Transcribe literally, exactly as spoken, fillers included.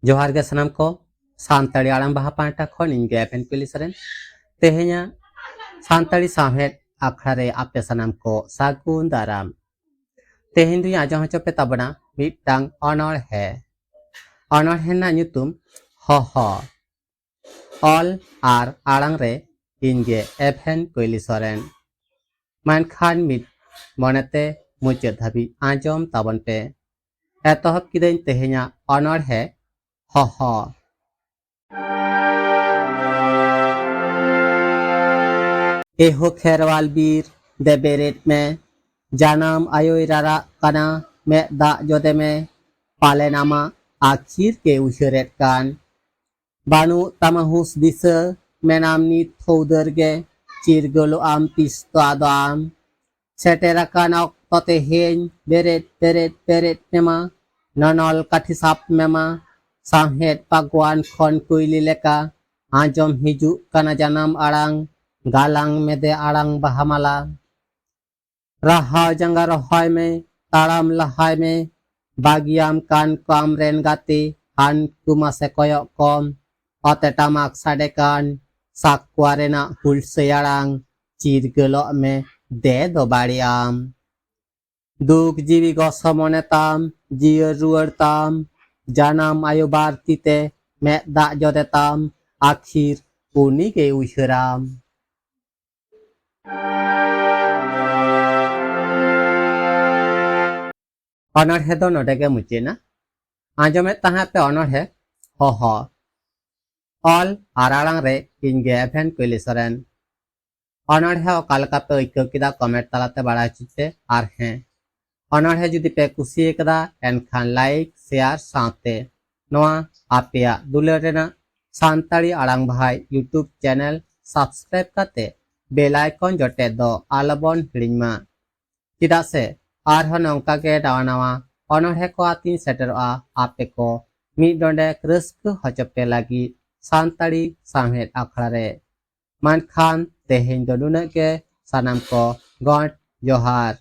ᱡᱚᱦᱟᱨ ᱜᱮ ᱥᱟᱱᱟᱢ ᱠᱚ, ᱥᱟᱱᱛᱟᱲᱤ ᱟᱲᱟᱝ ᱵᱟᱦᱟ ᱯᱟᱦᱴᱟ ᱠᱷᱚᱱ ᱤᱧ ᱜᱮ ᱮᱵᱷᱮᱱ ᱠᱩᱞᱤ ᱥᱚᱨᱮᱱ᱾ ᱛᱮᱦᱮᱧᱟᱜ ᱥᱟᱱᱛᱟᱲᱤ ᱥᱟᱶᱦᱮᱫ ᱟᱠᱷᱲᱟ ᱨᱮ ᱟᱯᱮ ᱥᱟᱱᱟᱢ ᱠᱚ ᱥᱟᱹᱜᱩᱱ ᱫᱟᱨᱟᱢ᱾ ᱛᱮᱦᱮᱧ ᱫᱩᱧ ᱟᱸᱡᱚᱢ ᱦᱚᱪᱚ ᱯᱮ ᱛᱟᱵᱚᱱᱟ ᱢᱤᱫᱴᱟᱝ ᱚᱱᱚᱬᱦᱮ᱾ ᱚᱱᱚᱬᱦᱮ ᱨᱮᱱᱟᱜ ᱧᱩᱛᱩᱢ ᱦᱚᱦᱚ᱾ ᱚᱞ ᱟᱨ ᱟᱲᱟᱝ ᱨᱮ ᱤᱧ ᱜᱮ ᱮᱵᱷᱮᱱ ᱠᱩᱭᱞᱤ ᱥᱚᱨᱮᱱ᱾ ᱢᱮᱱᱠᱷᱟᱱ ᱢᱤᱫ ᱢᱚᱱᱮᱛᱮ ᱢᱩᱪᱟᱹᱫ ᱫᱷᱟᱹᱵᱤᱡ ᱟᱸᱡᱚᱢ ᱛᱟᱵᱚᱱ ᱯᱮ᱾ ᱮᱛᱚᱦᱚᱵ ᱠᱤᱫᱟᱹᱧ ᱛᱮᱦᱮᱧᱟᱜ ᱚᱱᱚᱬᱦᱮ ᱦᱚᱦᱚ᱾ ᱮᱦᱳ ᱠᱷᱮᱨᱣᱟᱞ ᱵᱤᱨ, ᱫᱮ ᱵᱮᱨᱮᱫ ᱢᱮ, ᱡᱟᱱᱟᱢ ᱟᱭᱳᱭ ᱨᱟᱨᱟᱜ ᱠᱟᱱᱟ, ᱢᱮᱫ ᱫᱟᱜ ᱡᱚᱫᱮ ᱢᱮ, ᱯᱟᱞᱮᱱ ᱟᱢᱟᱜ ᱟᱹᱠᱷᱤᱨ ᱜᱮ ᱩᱭᱦᱟᱹᱨᱮᱫ ᱠᱟᱱ᱾ ᱵᱟᱹᱱᱩᱜ ᱛᱟᱢᱟ ᱦᱩᱸᱥ ᱫᱤᱥᱟᱹ, ᱢᱮᱱᱟᱢ ᱱᱤᱛ ᱦᱚᱸ ᱩᱫᱟᱹᱨ ᱜᱮ, ᱪᱤᱨᱜᱟᱹᱞᱚᱜ ᱟᱢ ᱛᱤᱥ ᱫᱚ ᱟᱫᱚ ᱟᱢ᱾ ᱥᱮᱴᱮᱨ ᱟᱠᱟᱱ ᱚᱠᱛᱚ ᱛᱮᱦᱮᱧ, ᱵᱮᱨᱮᱫ, ᱵᱮᱨᱮᱫ, ᱵᱮᱨᱮᱫ ᱢᱮᱢᱟ, ᱱᱚᱱᱚᱞ ᱠᱟᱹᱴᱷᱤ ᱥᱟᱵ ᱢᱮᱢᱟ, ᱥᱟᱶᱦᱮᱫ ᱵᱟᱜᱽᱣᱟᱱ ᱠᱷᱚᱱ ᱠᱩᱭᱞᱤ ᱞᱮᱠᱟ, ᱟᱸᱡᱚᱢ ᱦᱤᱡᱩᱜ ᱠᱟᱱᱟ ᱡᱟᱱᱟᱢ ᱟᱲᱟᱝ, ᱜᱟᱞᱟᱝ ᱢᱮᱫᱮ ᱟᱲᱟᱝ ᱵᱟᱦᱟ ᱢᱟᱞᱟ᱾ ᱨᱟᱦᱟᱣ ᱡᱟᱸᱜᱟ ᱨᱚᱦᱚᱭ ᱢᱮ, ᱛᱟᱲᱟᱢ ᱞᱟᱦᱟᱭ ᱢᱮ, ᱵᱟᱹᱜᱤᱭᱟᱢ ᱠᱟᱱ ᱠᱚ ᱟᱢᱨᱮᱱ ᱜᱟᱛᱮ, ᱦᱟᱱᱠᱩ ᱢᱟᱥᱮ ᱠᱚᱭᱚᱜ ᱠᱚᱢ, ᱚᱛᱮ ᱴᱟᱢᱟᱠ ᱥᱟᱰᱮ ᱠᱟᱱ, ᱥᱟᱠᱣᱟ ᱨᱮᱱᱟᱜ ᱦᱩᱞᱥᱟᱹᱭ ᱟᱲᱟᱝ, ᱪᱤᱨᱜᱟᱹᱞᱚᱜ ᱢᱮ, ᱫᱮ ᱫᱚ ᱵᱟᱹᱲᱤᱡ ᱟᱢ᱾ ᱫᱩᱠ ᱡᱤᱣᱤ ᱜᱚᱥᱚ ᱢᱚᱱᱮ ᱛᱟᱢ, ᱡᱤᱭᱟᱹᱲ ᱨᱩᱣᱟᱹᱲ ᱛᱟᱢ, ᱡᱟᱱᱟᱢ ᱟᱭᱳ ᱵᱟᱨ ᱛᱤ ᱛᱮ, ᱢᱮᱫ ᱫᱟᱜ ᱡᱚᱫᱮ ᱛᱟᱢ, ᱟᱹᱠᱷᱤᱨ ᱩᱱᱤ ᱜᱮᱭ ᱩᱭᱦᱟᱹᱨᱟᱢ᱾ ᱚᱱᱚᱬᱦᱮ ᱫᱚ ᱱᱚᱰᱮ ᱜᱮ ᱢᱩᱪᱟᱹᱫ ᱮᱱᱟ᱾ ᱟᱸᱡᱚᱢᱮᱫ ᱛᱟᱦᱮᱸᱫ ᱯᱮ ᱚᱱᱚᱬᱦᱮ ᱦᱚᱦᱚ᱾ ᱚᱞ ᱟᱨ ᱟᱲᱟᱝ ᱨᱮ ᱤᱧ ᱜᱮ ᱮᱵᱷᱮᱱ ᱠᱩᱭᱞᱤ ᱥᱚᱨᱮᱱ᱾ ᱚᱱᱚᱬᱦᱮ ᱚᱠᱟ ᱞᱮᱠᱟ ᱯᱮ ᱟᱹᱭᱠᱟᱹᱣ ᱠᱮᱫᱟ, ᱠᱚᱢᱮᱱᱴ ᱛᱟᱞᱟᱛᱮ ᱵᱟᱲᱟᱭ ᱦᱚᱪᱚᱧ ᱯᱮ᱾ ᱟᱨ ᱦᱮᱸ, ᱚᱱᱚᱬᱦᱮ ᱡᱩᱫᱤ ᱯᱮ ᱠᱩᱥᱤ ᱟᱠᱟᱫᱟ, ᱮᱱᱠᱷᱟᱱ ᱞᱟᱭᱤᱠ, ᱥᱮᱭᱟᱨ ᱥᱟᱶᱛᱮ ᱱᱚᱣᱟ ᱟᱯᱮᱭᱟᱜ ᱫᱩᱞᱟᱹᱲ ᱨᱮᱱᱟᱜ ᱥᱟᱱᱛᱟᱲᱤ ᱟᱲᱟᱝ ᱵᱟᱦᱟᱭ YouTube ᱪᱮᱱᱮᱞ ᱥᱟᱵᱥᱠᱨᱟᱭᱤᱵ ᱠᱟᱛᱮ ᱵᱮᱞ ᱟᱭᱠᱚᱱ ᱡᱚᱴᱮᱫ ᱫᱚ ᱟᱞᱚᱵᱚᱱ ᱦᱤᱲᱤᱧ ᱢᱟ᱾ ᱪᱮᱫᱟᱜ ᱥᱮ ᱟᱨᱦᱚᱸ ᱱᱚᱝᱠᱟ ᱜᱮ ᱱᱟᱣᱟ ᱱᱟᱣᱟ ᱚᱱᱚᱬᱦᱮ ᱠᱚ ᱟᱛᱤᱧ ᱥᱮᱴᱮᱨᱚᱜᱼᱟ ᱟᱯᱮ ᱠᱚ ᱢᱤᱫ ᱰᱚᱸᱰᱮᱠ ᱨᱟᱹᱥᱠᱟᱹ ᱦᱚᱪᱚ ᱯᱮ ᱞᱟᱹᱜᱤᱫ ᱥᱟᱱᱛᱟᱲᱤ ᱥᱟᱶᱦᱮᱫ ᱟᱠᱷᱲᱟ ᱨᱮ᱾ ᱢᱮᱱᱠᱷᱟᱱ ᱛᱮᱦᱮᱧ ᱫᱚ ᱱᱩᱱᱟᱹᱜ ᱜᱮ, ᱥᱟᱱᱟᱢ ᱠᱚ ᱜᱚᱸᱰ ᱡᱚᱦᱟᱨ᱾